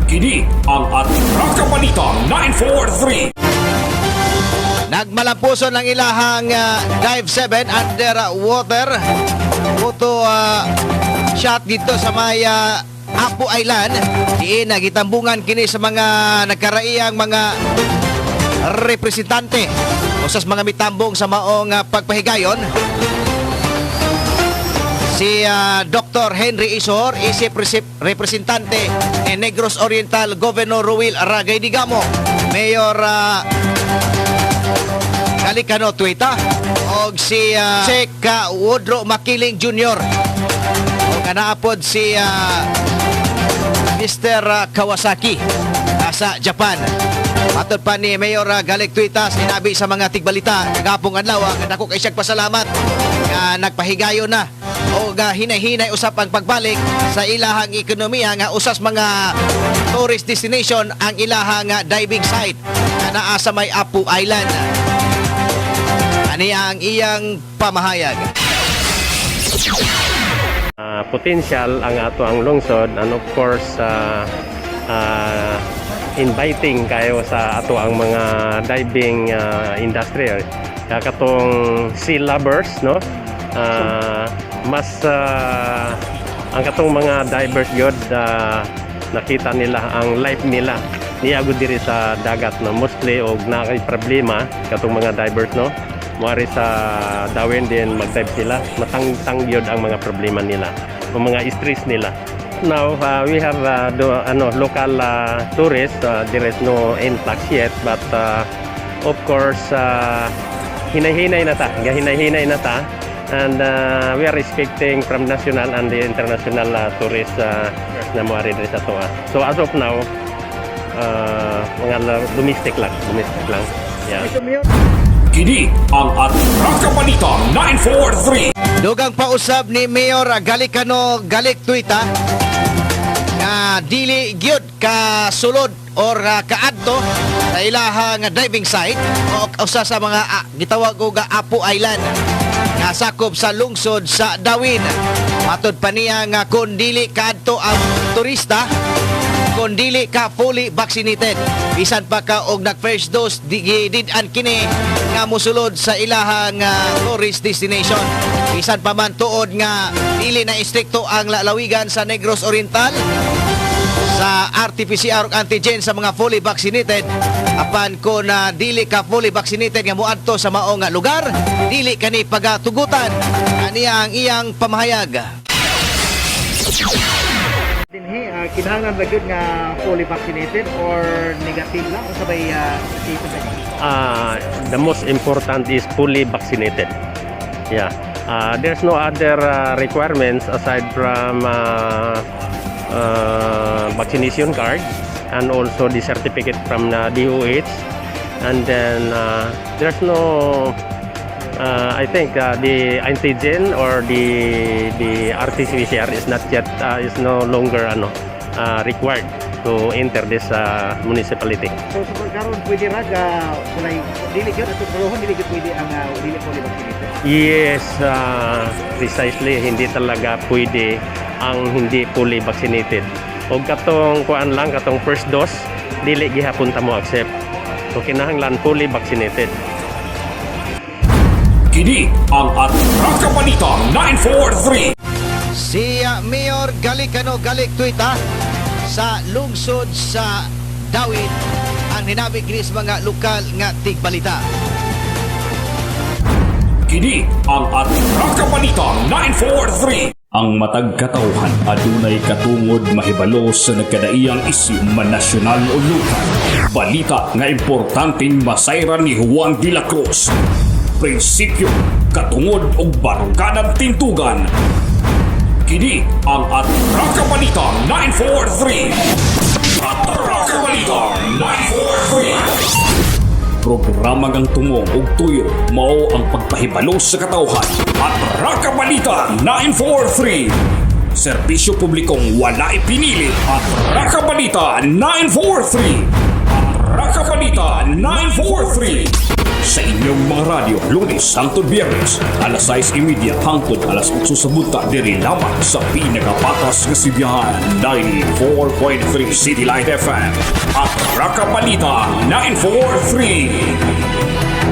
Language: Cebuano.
Kini ang Atraka Balita 943. Nagmalampuson ang ilahang Dive 7 underwater photo shot dito sa may Apo Island. Diin nagitambungan kini sa mga nagkaraiyang mga representante o sa mga mitambong sa maong pagpahigayon. Si Dr. Henry Isor, isip representante ni Negros Oriental Governor Ruel Ragay Digamo, Mayor Galicano Tuita, og si Sec Woodrow Makiling Jr. Og anaapod si Mr. Kawasaki sa Japan. Matod pa ni Mayor Galic Tuita, sinabi sa mga tigbalita kagapong adlaw nga dako kay siyang pasalamat nga nagpahigayon na o hinay-hinay usap ang pagbalik sa ilahang ekonomiya nga usas mga tourist destination ang ilahang diving site nga naa sa may Apo Island. Ani ang iyang pamahayag. Potential ang ato ang lungsod and of course inviting kayo sa ato ang mga diving industry. Kaya katong sea lovers, no, mas ang katong mga divers gyud, nakita nila ang life nila niagod diri sa dagat, no, mostly og naa kay problema katong mga divers, no, muari sa Dawin din mag-dive sila, matangtang gyud ang mga problema nila o mga stress nila. Now we have ano, local tourists. There is no influx yet, but of course hinay-hinay na ta, hinay-hinay na ta, and we are expecting from national and the international tourists na moari diri sa atoa. So as of now, mga domestic lang, domestic lang. Yeah. Kini ang Atraka Balita 943. Dugang pausab ni Mayor Galicano Galic Tuita nga dili gyud ka sulod or kaadto sa ilahang diving site o usa sa mga gitawag og Apo Island nga sakop sa lungsod sa Dauin. Matod pa niya nga kung dili kaadto ang turista kung dili ka fully vaccinated. Bisan pa ka og nag first dose, di did-an kini nga mosulod sa ilahang tourist destination. Bisan pa man tuod nga dili na istrikto ang lalawigan sa Negros Oriental sa RT-PCR ug antigen sa mga fully vaccinated, apan kung na dili ka fully vaccinated nga moadto sa mao nga lugar, dili kani pagatugutan. Aniya ang iyang pamahayag. Dinhi kinahanglan ba gyud nga fully vaccinated or negative lang, unsa bay situation sa The most important is fully vaccinated. Yeah. There's no other requirements aside from vaccination card and also the certificate from the DOH. And then there's no I think the antigen or the RT-PCR is not yet is no longer ano required to enter this municipality. So sa karon pwede ra ga walay dili gyud ato pulohon, dili gyud pwede ang dili fully vaccinated? Yes, precisely, hindi talaga pwede ang hindi fully vaccinated. O katong kuan lang, katong first dose, dili gihapon ta mo accept. So kinahanglan fully vaccinated. Kini ang Atraka Balita 943. Si Mayor Galicano Galic Tuita sa lungsod sa Dauin ang hinabig kini sa mga lokal nga tigbalita. Kini ang Atraka Balita 943. Ang matag katawhan adunay katungod mahibalo sa nagkadaiyang isyu man nasyonal o lokal. Balita nga importanteng masayran ni Juan de la Cruz. Prinsipyo, katungod ug baruganan tintugan. Kini ang Atraka Balita 943. Atraka Balita 943. Programa ngang tumong ug tuyo mao ang pagpahibalo sa katawhan. Atraka Balita 943. Serbisyo publikong wala ipinili. Atraka Balita 943. Atraka Balita. Balita 943 sa inyong mga radyo, Lunes hangtod Biyernes, alas 6:30 hangtod alas 8 sa buntag, diri lamang sa pinakapatas nga sibihan, 94.3 City Light FM at Raka Balita 943.